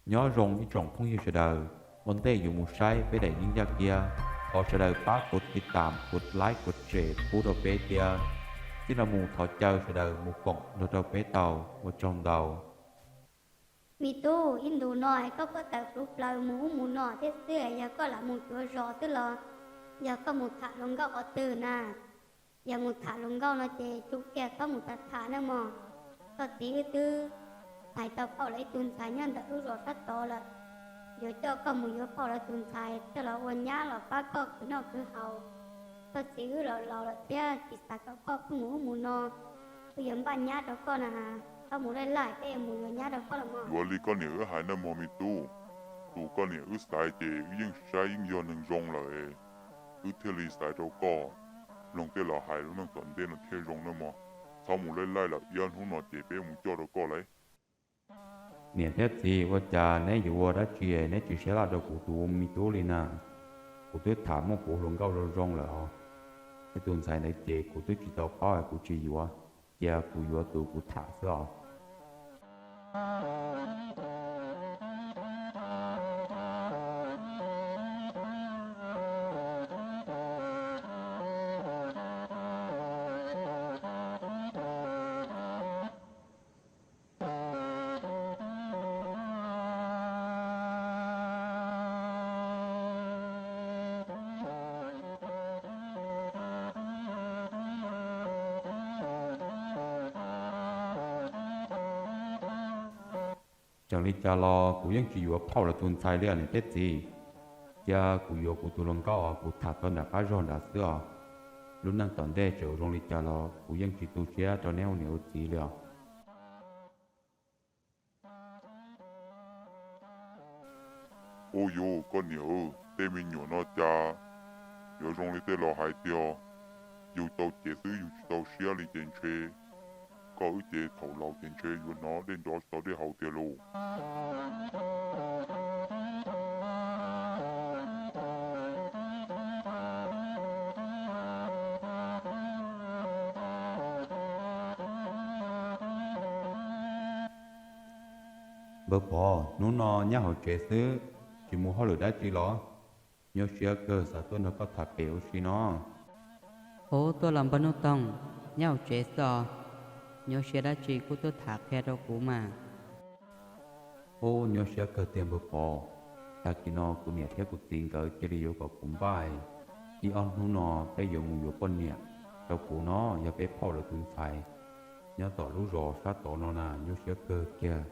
Nyob zoo ib tsoom phooj ywg sawv daws, ua ntej yuav mus saib peb daim yeeb yaj kiab, thov sawv daws pab kuv tiv tam, kuv like, kuv share pub rau peb thiab. Txij no mus thov caw sawv daws mus koom nrog rau peb tau, ua tsaug ntau. Me tub, ib ntus no es koj kuj tawm pluv plaws mus ub mus no thiab xwb, yog koj lam mus cuav zos xwb los yog koj mus tham hluas nkauj qhov twg na? Yog mus tham hluas nkauj no ces tsum kiag txhob mus tham tham na mog. Koj txiv wb twb hais tau phauj lawv ib tug ntxhais nyob ntawm lub zos sab tod lawm. Yuav coj koj mus yuav phauj lawv tus ntxhais coj los ua nyab los pab koj khwv noj khwv haus. Koj txiv wb los laus lawm thiab tsis xav kom koj pheej mus ub mus no, wb yuav npaj nyab rau koj na. Txhob mus laij laij, peb yuav mus yuav nyab rau koj los mog. Yuav li koj niam wb hais na mog me tub. Tus koj niam wb xaiv ces wb yeej saib yeej yog neeg zoo lawm, wb thiaj li xaiv rau koj. Mloog tej laus hais lub neej tom ntej no thiaj zoo na mog. Txhob mus laij laij lawm, ib ob hnub no ces peb mus coj rau koj lauj. Niam thiab txiv, ua cas neb yuav ua dab tsi neb tsis sab laj rau kuv tus me tub li na? Kuv twb tham muaj kuv hluas nkauj zoo zoo lawm os. Neb tus ntxhais ntawd ces kuv twb tsis tau paub es kuv tsis yuav, cia kuv yuav tus kuv tham xwb os. Txawm li cas los kuv yeej tsis yuav phauj lawv tus ntxhais li niam thiab txiv. Cia kuv yuav kuv tus hluas nkauj kuv tham tau nram qab zog nrad xwb os. Lub neej tom ntej txawm zoo li cas los kuv yeej tsis tu siab rau neb ua niam ua txiv li os. Ub yus, koj niam, tej me nyuam no cas yuav zoo li tej laus hais tiag. Yus tau cev xwb yus tsis tau siab li ces ntshe koj wb ces thaum laus ces ntshe yuav hnov dej nrov tsis tau dej haus tiag lauj. Npawg Pov, hnub no nyob hauv tsev xwb, tsis mus hauj lwm dab tsi los? Nyuaj siab kawg xav tuaj nrog koj tham pem ua si no. Ub, tuaj los npawg Nuj Toog, nyob hauv tsev xwb os. Nyuaj siab dab tsi kuj tuaj tham qhia rau kuv mas. Ub, nyuaj siab kawg tiag npawg Pov. Tag kis no kuv niam thiab kuv txiv nkawd cia li yuav kom kuv npaj ib ob hnub no peb yuav mus yuav poj niam rau kuv no, yog peb phauj lawv tus ntxhais nyob tom lub zos sab tod no na, nyuaj siab kawg kiag.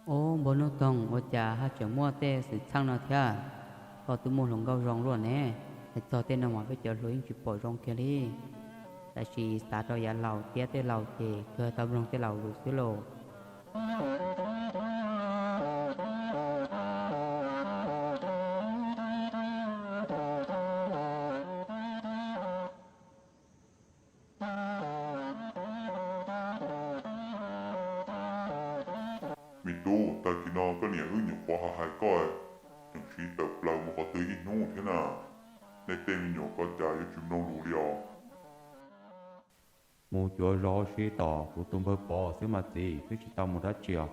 Ub, npawg Nuj Toog, ua cas haj tseem muaj tej xwm txheej no thiab? Koj twb muaj hluas nkauj zoo luaj ne, hais txog tej no mas peb cov hluas yeej tsis pom zoo kiag li. Tab sis xav rau yav laus thiab tej laus ces kawg tau mloog tej laus lus xwb lauj. Me tub, tag kis no koj niam wb nyuam qhuav ho hais koj, tseem siv tawm plaws mus qhov twg ib hnub thiab na? Nej tej me nyuam ko cas yuav tsis mloog lus li os? Mus cuav zos ua si tom kuv tus npawg Pov xwb mas txiv, twb tsis tau mus dab tsi os.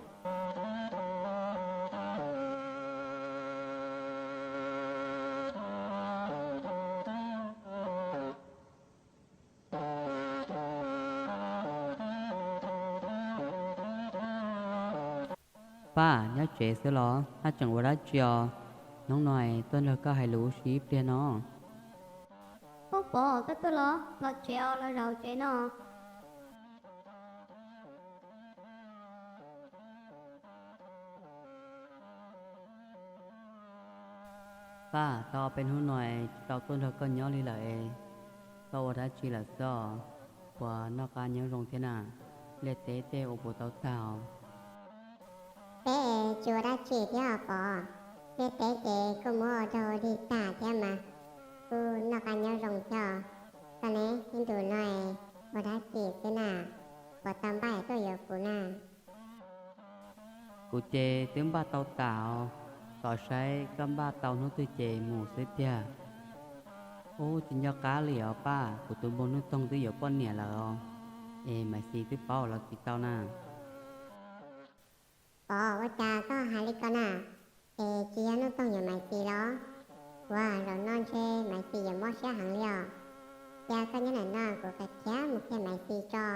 Pab, nyob tsev xwb los haj tseem ua dab tsi os? Hnub no tuaj nrog koj hais lus ua si ib pliag no. Pab Pov, koj tuaj los? Los tsev os, los zaum tsev no. Pab, tau ob peb hnub no tsis tau tuaj nrog koj nyob li lawm, koj ua dab tsi lawm xwb os? Puas noj qab nyob zoo thiab na? Liaj teb tej ua puas tau tag? Peb es tsis ua dab tsi thiab os Pov. Liaj teb ces kuj muab ua rau ua dig tag thiab mas, kuj noj qab nyob zoo thiab os. Koj ne, ib ntus no ua dab tsi xwb na? Puas tau npaj tuaj yuav kuv na? Kuv ces twb npaj tau tas os, tos saib koj npaj tau hnub twg ces mus xwb tiag. Ub, tsis nco qab li os Pab, kuv tus npawg Nuj Toog twb yuav poj niam lawm os. Es Maiv Xis twb paub los tsis tau na? Pov, ua cas koj hais li ko na? Es tsis yog Nuj Toog yuav Maiv Xis los? Ua, zaum no ntshe Maiv Xis yuav mob siab heev li os. Cia koj nyob ntawm no kuv khiav mus qhia Maiv Xis tso.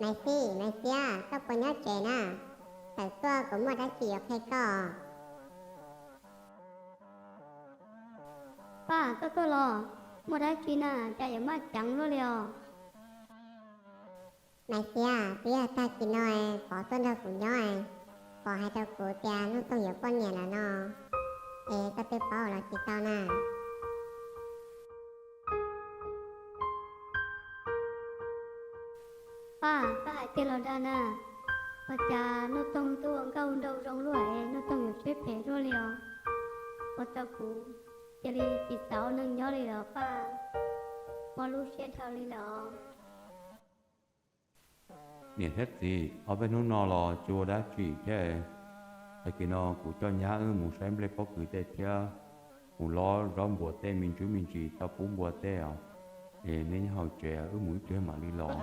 Maiv Xis, Maiv Xis, koj puas nyob tsev na? Tawm tuaj, kuv muaj dab tsi yuav qhia koj. Paj, koj tuaj los? Muaj dab tsi na, cas yuav maj ceev luaj li os? Maiv Xis, twb yog tag kis no Pov tuaj nrog kuv nyob, Pov hais rau kuv tias Nuj Toog yuav poj niam lawm no, es koj twb paub los tsis tau na. Paj, koj hais tiag los dag na? Ua cas Nuj Toog twb ua nkauj ua nraug zoo luaj es Nuj Toog yuav siab phem luaj li os? Ua rau kuv cia li tsis xav ua neej nyob li lawm Paj, mob lub siab dhau li lawm. Niam thiab txiv, ob peb hnub no los tsis ua dab tsi thiab. Tag kis no kuv coj nyab wb mus saib nplej pob kws tej thiab mus lob zaub npua tej me ntsis me ntsis tau pub npua tej os. Es neb nyob hauv tsev, wb mus ib pliag mam li los.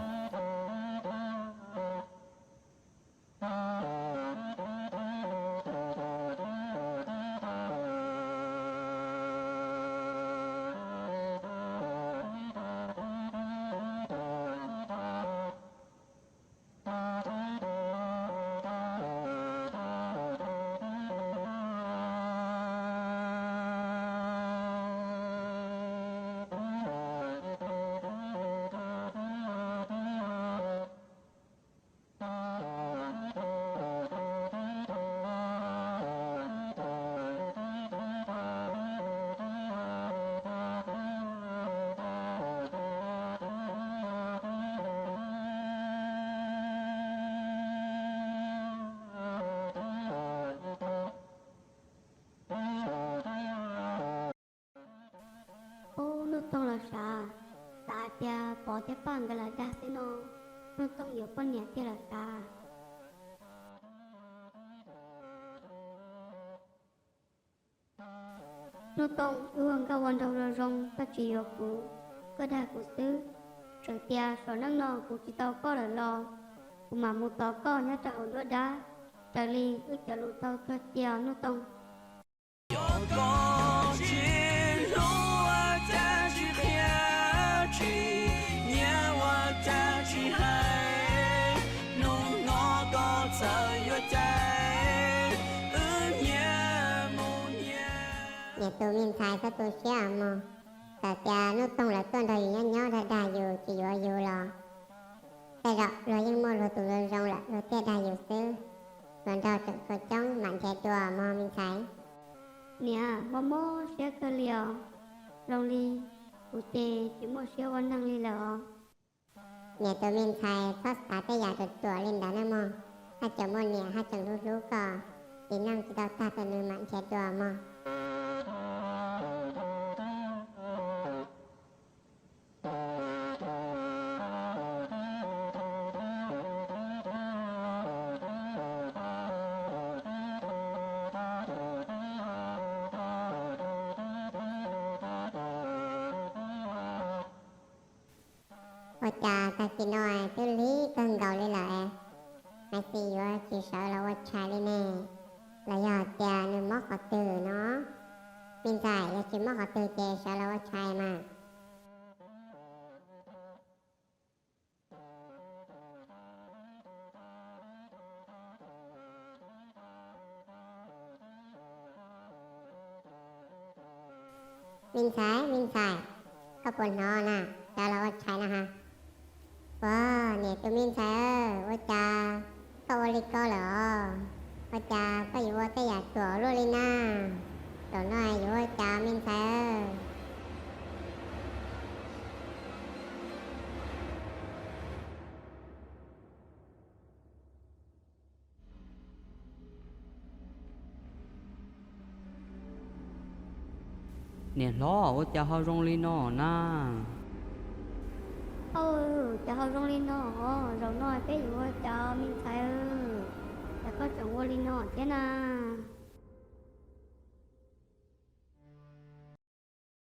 Ub, Nuj Toog los sav, xav hais tias Pov thiab Paj nkawd lam dag xwb no, Nuj Toog yuav poj niam tiag los sav. Nuj Toog, wb ua nkauj ua nraug zoo zoo, koj tsis yuav kuv, koj dag kuv xwb. Txawm tias saum neej no kuv tsis tau koj lawm los kuv mam mus tos koj nyob rau hauv nruab dab, raws li wb cov lus tau txog cia Nuj Toog. Yog koj tsis hlub ua cas tsis qhia, tsis nyiam ua cas tsis hais, hnub no koj txawm yuav cais, wb nyias mus nyias. Niam tus me ntxhais, koj tu siab mog. Txawm tias Nuj Toog lawv tuaj nrog yus nyob nyob dag dag yus tsis yuav yus los, tej zaum luag yeej muaj luag tus zoo zoo lawm luag thiaj dag yus xwb. Hluas nraug tseem tshuav coob, mam nrhiav dua mog me ntxhais. Niam, mob mob siab kawg li os. Zoo li kuv ces tsis muaj siab ua neeg li lawm os. Niam tus me ntxhais, txhob xav tej yam ruam ruam li ntawd nawb mog. Haj tseem muaj niam haj tseem hlub hlub koj, txiv neej tsis tau tag tus nws mam nrhiav dua mog. Ua cas tag kis no twb lig kawg nkaus li lawm, Maiv Xis yuav tsis sawv los ua tshais li ne? Los yog tias nws mob qhov twg no? Me ntxhais, yog tsis mob qhov twg ces sawv los ua tshais mas. Me ntxhais, me ntxhais, koj puas hnov na? Sawv los ua tshais no ha. Ua, niam tus me ntxhais, ua cas koj ua li ko lawm os? Ua cas koj yuav ua tej yam ruam luaj li na? Zaum no yuav ua cas me ntxhais? Niam hlob, ua cas ho zoo li no na? Au, Cas ho zoo li no os, zaum no peb yuav ua cas me ntxhais? Cas koj tseem ua li no thiab na?